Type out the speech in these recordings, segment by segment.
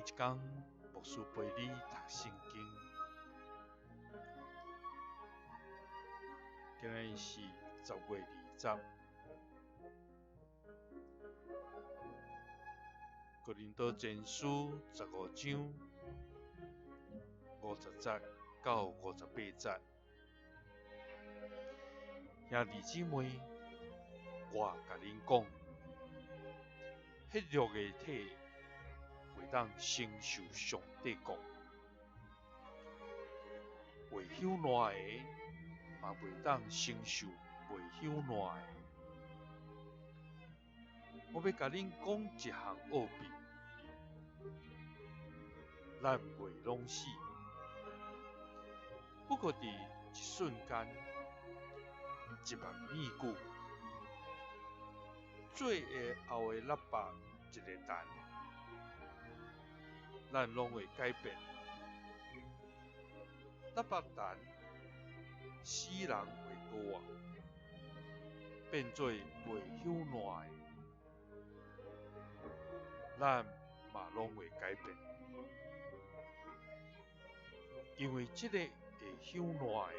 一工，牧師陪你讀聖經。今日是10月20，哥林多前書15章50節到58節。兄弟姊妹，我共恁講，血肉的體袂當承受上帝國，未朽爛的嘛袂當承受袂朽爛的。我欲共恁講一項奧秘，咱袂攏死，不過佇一瞬間，一目暝久，最後的喇叭一个彈，咱攏會改變。喇叭彈，死人會復活，變做袂朽爛的，咱嘛攏會改變。因為這个會朽爛的，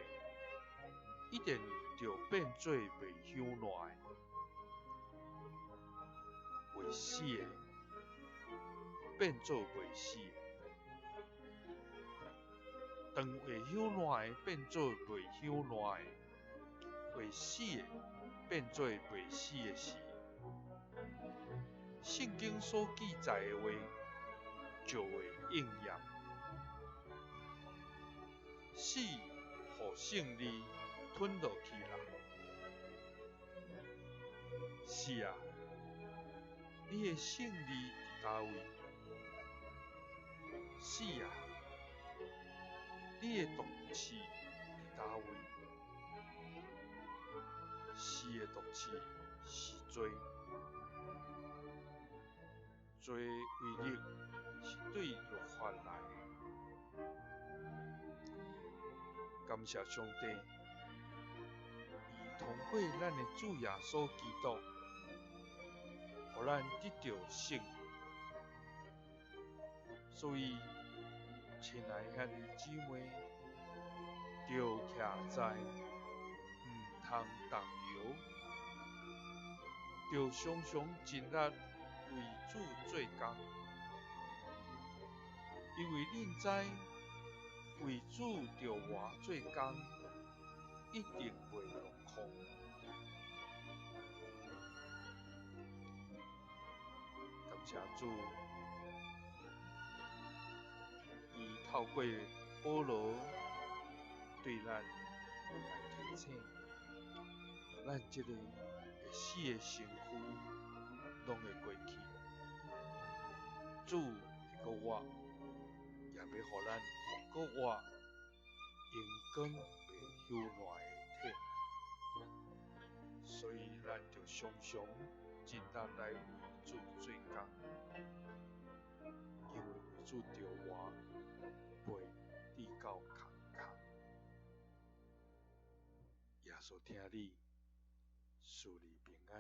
一定著變做袂朽爛的；會死的，變做袂死的。當會朽爛的變做袂朽爛的，會死的變做袂死的時，聖經所記載的話就會應驗。死予勝利吞落去啦！死啊，你的勝利佇佗位？死啊，你的毒刺佇佗位？死的毒刺是罪，罪的威力是對律法來的。感謝上帝，伊通過咱的主耶穌基督，予咱得著勝利。所以，親愛兄弟姊妹，著徛在，毋通動搖，著常常盡力為主做工，因為恁知為主著活做工，一定袂落空。感謝主，伊透過保羅對咱來提醒，咱這个會死的身軀攏會過去，主會閣活，也欲予咱閣活，榮光袂朽爛的體，所以咱著常常盡力來為主做工，因為為主著活，袂至到空空。耶穌疼你，賜你平安。